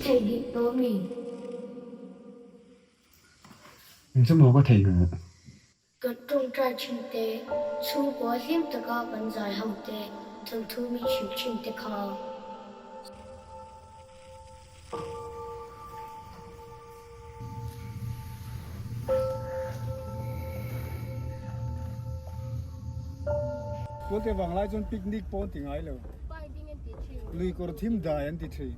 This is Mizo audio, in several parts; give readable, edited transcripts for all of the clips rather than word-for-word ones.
theihnghilh tawh mi? Eng chu maw ka theihnghilh? Kan tawngtai thin te, chhungkua hlim taka kan zai ho te, thawnthu min hrilh thin te kha. Tualte vang lai chuan picnic pawh an ti ngai lo. Lui kawr thim dai an ti thin.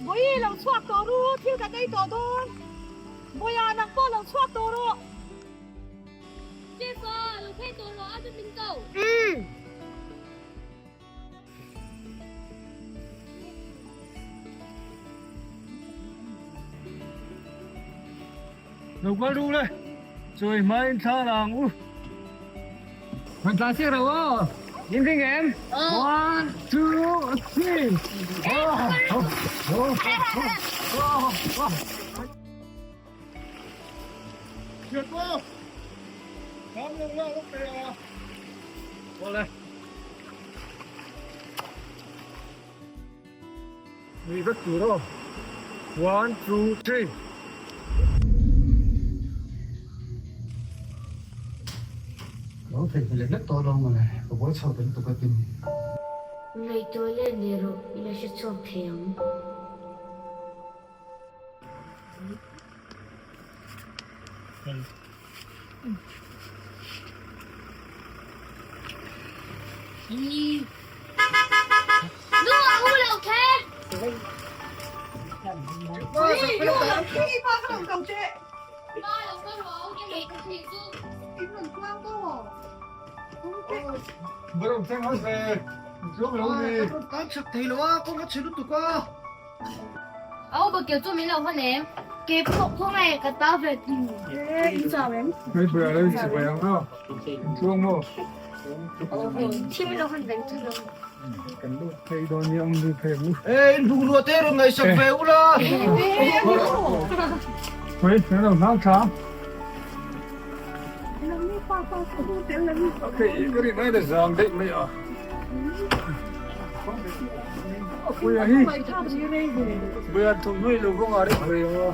Bawihi lo chhuak tawh ru, thil kan ei tawh dawn. Bawiha nang pawh lo chhuak tawh rawh. Jefa, lo phei tawh rawh a chu min ko. Lo kal ru le, chawi hmain thla la ang u. Kan tlan chiah lo aw, in ring em? One, two, three. Thian maw? Tham lo la lo pe a. Awle. Nui vek tur aw. One, two, three. Lo theih hmel lek tawh lo mawle, ka buai chho ta lutuk a tin. Ngaihtuah let leh rawh, i la hre chhuak thei ang. Au bakil chu min lo hawn em? Ke pawh khawngaih ka ta ve thin. In chau em? Hei buai lo in chibai ang a, in tluang maw? Thi min lo hawn veng chu lo. Kan lut phei dawn nia ang lut phei ang u. Ei in bungrua te rawn ngaihsak ve ula. Hei kan lo hnang tha. Hei ka rin aina zang daih mai a. Puia hi Puia thawmhnaw i lo kawng ah reng reng a.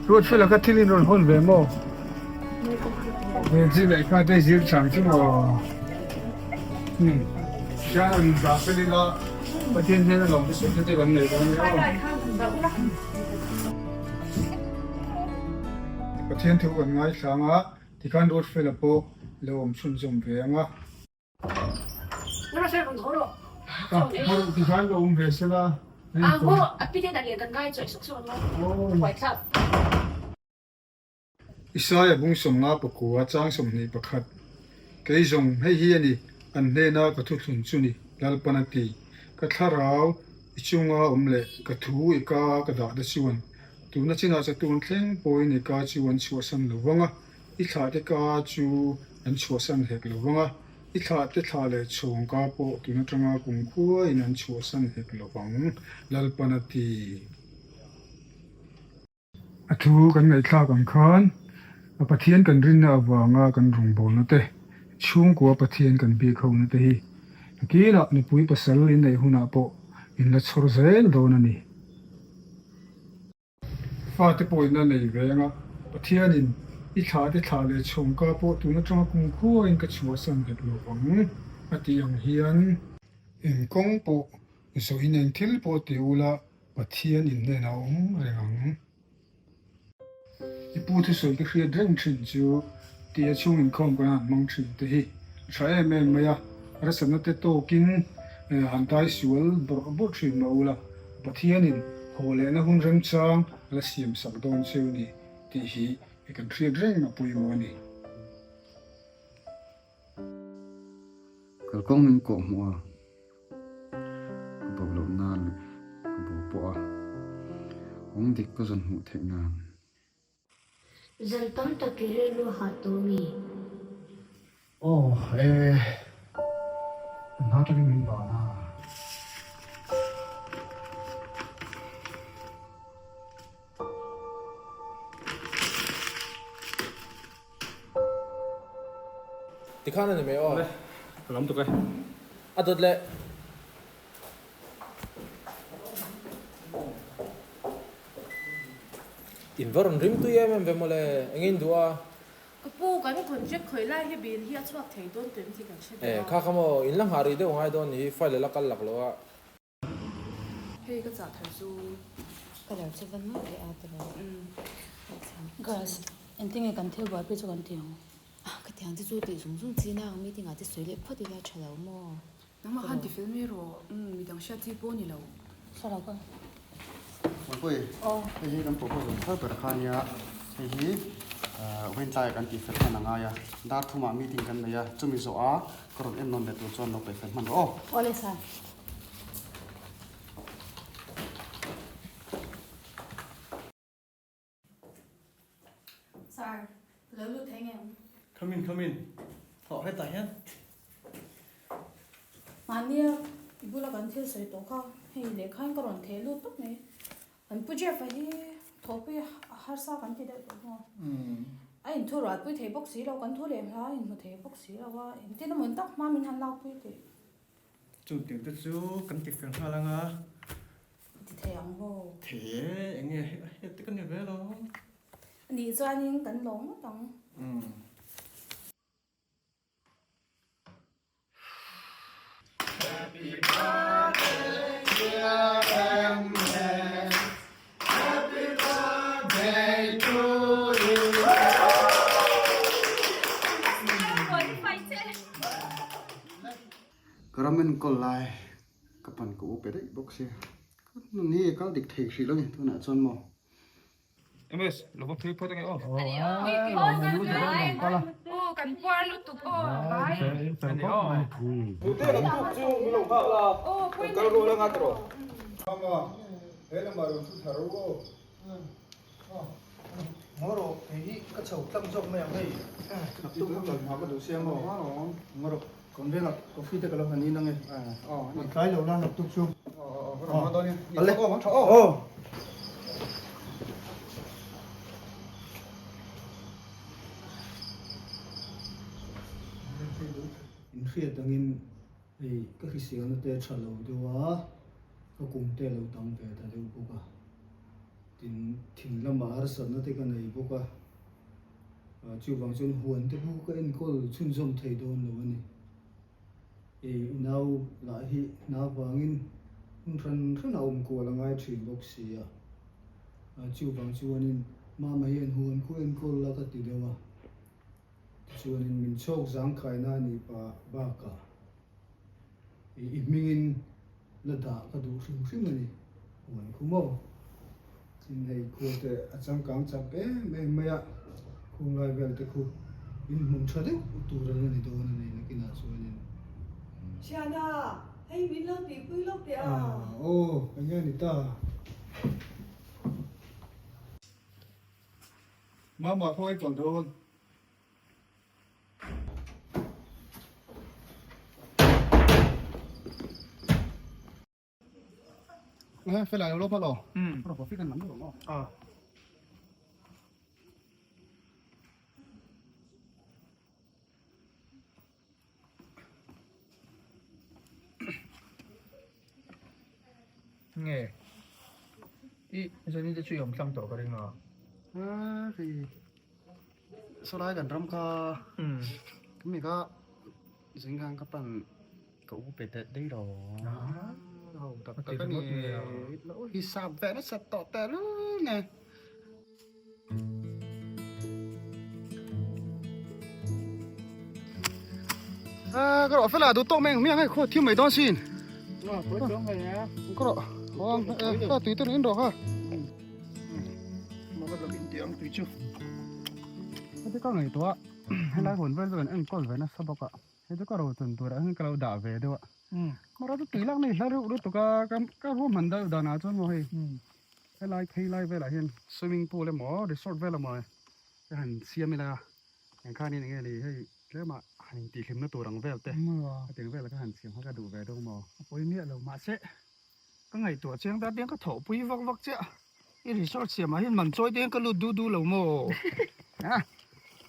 Ruatfela kha thil in rawn hawn ve maw? He lehkha te zir chang chu maw? Hmm. Hian an dah fel ila Pathian hian a lawm te suh te kan nei dawn nia aw. Pathian thu kan ngaithlang a, tikhan Ruatfela pawh lo awm chhunzawm ve ang a. Tikhan ka awm ve sela. Isaia bung sawmnga pakua chang 21 Kei zawng hei hi a ni, an hnena ka thuthlun chu ni, Lalpan a ti. Ka thlarau i chunga awm leh ka thu i ka ka dah te chuan tuna chinah chatun thleng pawhin i ka chu an chhuahsan lo vang a. I thlahte ka chu an chhuahsan hek lo vang a, i thlahte thlah leh chhawng ka pawh tun atanga kum khuaiin an chhuahsan hek lo vang, Lalpan a ti. A thu kan ngaihthlak ang khan a Pathian kan rinna avanga kan rawngbawlna te, chhungkua Pathian kan bik hona te hi nakinah nupui pasal inneih hunah pawh in la chhawr zel dawn a ni. Fate pawhin a nei ve ang a, Pathianin i thlahte thlah leh chhawngka pawh tun atanga kum khuain ka chhuahsan hek lo vang a tih ang hian. Eng kawng pawh zawhin eng thil pawh ti ula Pathian in hnenah a awm reng ang. I pu thusawi ka hriat reng thin chu tia chhung inkhawm kan han hmang thin te hi a tha em em mai a, harsatna te tawkin han dai sual bawrh bawrh thin mah ula Pathianin haw lehna hun remchang a la siam sak dawn cheu ni tih hi kan hriat reng a pawimawh a ni. Kalkawng min kawh hmuh a, ka bo loh nan leh ka bo pawh a kawng dik ka zawn hmuh theih nan. Zan tam tak i rilru hah tawh mi? Aw e, hna takin min ban a. Tikhan a ni mai aw. Ka lam tuk e. A dawt leh. In va rawn rim tui em em ve mawle, eng in duh a? Ka pu, kan contract khawih lai hi bill hi a chhuak thei dawn tawh em tih kan hre duh a. E, kha kha maw, in la nghah rih deuh ngai dawn ni hi, file a la kal lak lo a. Hei ka chah thar chu. Colour chu va nuam leh a tiraw. Girls, engtinge kan thil buaipui chu kan ti ang? Ah, ka tiang te chu tih zung zung chi na ang meeting ah te sawi leh phawt ila tha lo maw? Nangmah khan ti fel mai rawh, umm midang hriat chi pawh a ni lo. Hre lo ka. Mawipui, hei hi kan proposal thar ber kha ania, hei hi vawiin tlaiah kan tih fel hman a ngai a, dar thumah meeting kan nei a, chumi zawh a ka rawn en nawn leh tur chuan lo peih fel hman rawh aw. Awle sir. Sir, lo lut thei ngem? Come in, come in. Thawh hetah hian. Mahnia i bula kan thil sawi tawh kha hei lehkhain ka rawn theh lut tawp mai. Kan Pu Jeff-a hi thawhpui a harsa kan ti deuh tawh maw? A inthu rualpui thei bawk si lo, kan thu leh hla a inhmu thei bawk si lo a, engtin emaw tak hma min han lakpui tih. Chutiang te chu kan ti fel nghal ang a. Ti thei ang maw? Thei e, eng nge he te ka ni ve lo. Nih chuanin kan lawm ngawt ang. Happy birthday dear MS Happy birthday to you. Ka ram enkawl lai ka pan ka u pe daih bawk sia ka nun hi kal dik thei hrih lo ni tunah chuan maw. MS lo va phei phawt ange aw. Kan puar lutuk aw bai. Nute kan tuk chu min lo nghak la kan kal rual anga tawh. Mama he lamah rawn thu thla ro aw. Ngaw rawh, kei hi ka chho tlang zawk mai ang hei. Naktuk ka kal hma ka duh sia maw? Ngaw rawh, kan vengah coffee te ka lo han in ange. Rawn tlai lo la naktuk chu. Aw, Aw. Inhriat angin hei ka hriselna te tha lo deuh a, ka kum te lo tam ve ta deuh bawk a. Tin, thing lamah harsatna te ka nei bawk a, chuvang chuan huan te pawh ka enkawl chhunzawm thei dawn lo a ni. I nau lah hi hna vangin hmun hran hran a awm kual a ngai thin bawk si a, chuvang chuanin mama hian huan khu enkawl la ka ti deuh a, tichuanin min chhawk zangkhaina a nih pah bakah i hmingin la dah ka duh hrim hrim a ni. Huan khu maw? Tin hei khua te a changkang chak em em mai a, khung lai vel te khu in hmun tha deuh tur an la ni dawn a ni nakinah chuanin. Thiana, hei min lo tihpui lawk teh a. Aw, eng nge ni ta? Mama khaw ai kawl dawn. Nghe phải lại đâu lo. Ừ. Rồi có phi cần lắm rồi không? Ờ. Nge. I zani te chu i awm tlang tawh ka ring a. A hei sawlai kan ram kha kan mi kha zing khan ka pan ka u pe det daih lo. Ho tak tak a ni. Lo hisap ve nasa tawh teh lul nen. Ka rawh fela duh tawk mai ang hmiang hei khaw thim mai dawn sin. Ka rawh kha tui te in rawh kha. Heti ka ngaihtuah a helai huan vel chu kan enkawl ve nasa bawk a. Hei chu ka rochun turah hian ka lo dah ve deuh a. Mara chu tui lak nei hla reuh lutuk a, ka ruahman deuh danah chuan maw hei helai phei lai velah hian swimming pool emaw resort vel emaw ka han siam ila engkhanin enge ni hei tlema han intihhlimna tur ang vel te hetiang vel ka han siam kha ka duh ve deuh maw. A pawi miah lo mahse ka ngaihtuah chiang ta tiang ka thawhpui vak vak chiah. I resort siamah hian man chawi te hian ka lut duh duh lo maw? A,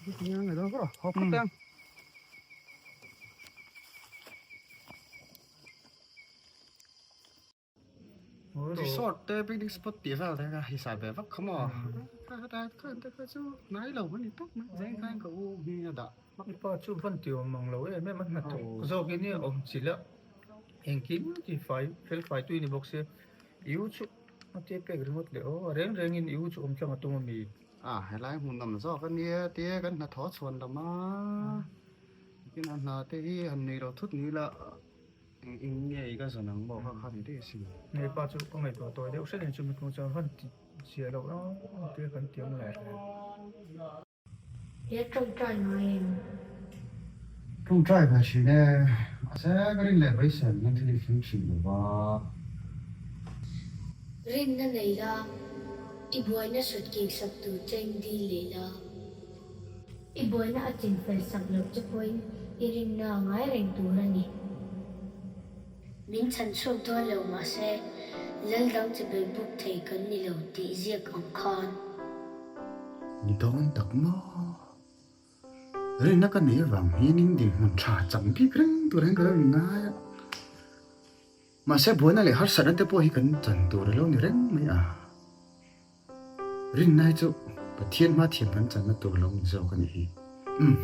chutiang ang ilo rawh, haw phawt ang. Resort te picnic spot tih vel te kha hisai ve vak kha maw? Kha kha kha te kha chu hnai lo a ni tawp mai, zeng khan ka u hming a dah. I pa chu van ti awm ang lo em em a hnathawk zawkin i awm chilh a, engkim ti fai fel fai tui ni bawk se, i u chu A te pek ringawt leh aw, a reng rengin i u chu awm tlang a tum a mi? A, helai hmun awm zawk a nia tia kan hnathawh chhuan lam a, tin a hna te hi han nei lo thut ni la eng eng nge i ka zawn ang maw kha kha ni daih asin. Nei pa chu ka ngaihtuah tawi deuh hret ang chu mitmu chuan van ti chiah loh ang tia kan ti ang le. He tawngtai ngai em? Tawngtai ve thin e, mahse ka rin leh beisei ang hian thil i thleng thin lo va. Rinna nei la, i buaina sut keng sak tur cheng dil leh la. I buaina a chinfel sak loh che pawhin i rinna a ngai reng tur a ni. Min chhan chhuak dawn lo mahse, lal dang che bei buk thei kan ni lo tih ziak ang khan. Ni dawn tak maw? Rinna ka nei avang hianin dinhmun tha chang bik reng tur hian ka lo inngai a. Mahse buaina leh harsatna te pawh hi kan chan tur a lo ni reng mai a. Rinna hi chu Pathian hma thiam kan channa tur lo ni zawk a nih hi. Umm,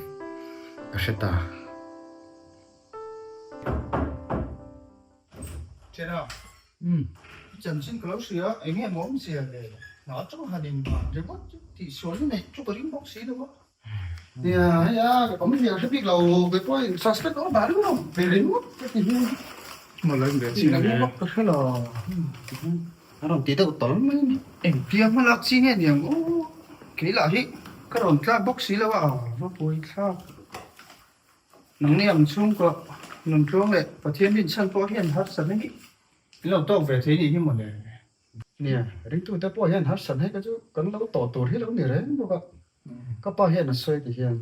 ka hre ta. Chena, umm, i chanchin ka lo hria, eng nge maw awmzia le? Hna atang han in ban ringawt chu tih sual hi neih chu ka ring bawk si lo a. Nia, hei a, ka awmzia ka hre bik lo, kei pawh in suspect awm dah ringawt lo, ve ringawt ka ti hi. Maw lo in ve chin e. Vak ka hre lo. A rawn ti deuh tawl mai a ni. Engtia hma lak chi nge niang aw, kei lah hi ka rawn tlak bawk si lo a, va buai thlak. Nangni ang chhungkaw nuntluang leh Pathian rinchhan pawh hian harsatna hi in lo tawk ve thei nih hi mawle. Nia, ringtute pawh hian harsatna hi ka chu kan lo tawh tur hi lo ni reng bawk a. Ka pa hian a sawi ti hian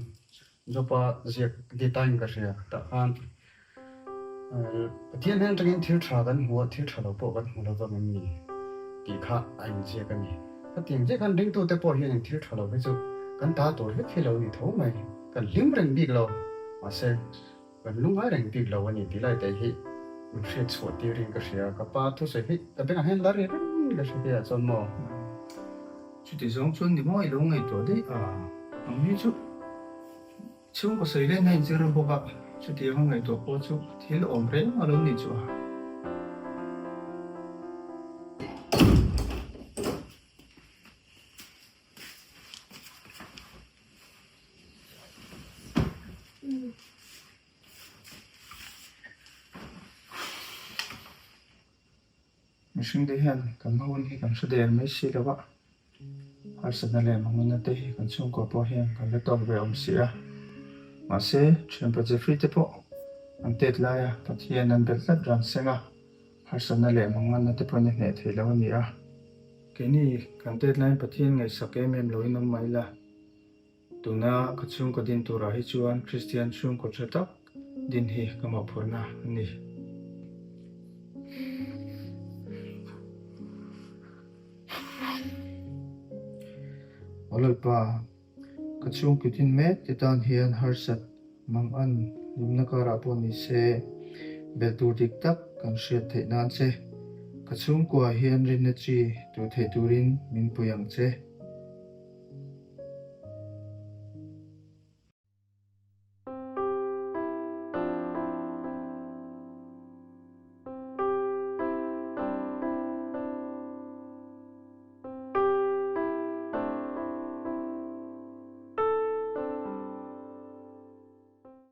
Jopa ziak detail ka hria tah khan Pathian hnen atangin thil tha kan hmu a, thil tha lo pawh kan hmu lo vang em ni tih kha a inziak a ni. Khatiang chiah khan ringtute pawh hian thil tha lo hi chu kan ta tur vek hi lo ni tho mai. Kan hlim reng bik lo, mahse kan lungngai reng bik lo a ni tih lai te hi min hriat chhuah tirin ka hria. Ka pa thusawi hi ka bengah hian la ri reng ka hre tia chuan maw? Chuti zawng chuan ni maw i lo ngaihtuah daih a, ang hi chu chhungkaw sawi len a inzir bawk a, chutiang a ngaihtuah pawh chu thil awm reng a lo nih chu a. Mihring te hian kan hun hi kan hre der mai si lo a, harsatna leh mangunna te hi kan chhungkaw pawh hian kan la tawk ve awm si a. Mahse, thianpa Jeffrey te pawh an tet laia Pathian an belh tlat ran seng a, harsatna leh mangunna te pawhin a hneh theih lo a ni a. Keini kan tet laiin Pathian ngaihsak em em loin awm mai la. Tuna ka chhungkaw din turah hi chuan Kristian chhungkaw tha tak din hi ka mawhphurhna a ni. Aw Lalpa, ka chhungkaw din mek te tan hian harsat mang an hlimna karah pawh ni se, belh tur dik tak kan hriat theih nan che. Ka chhungkua hian rinna chi tur theih turin min pui ang che.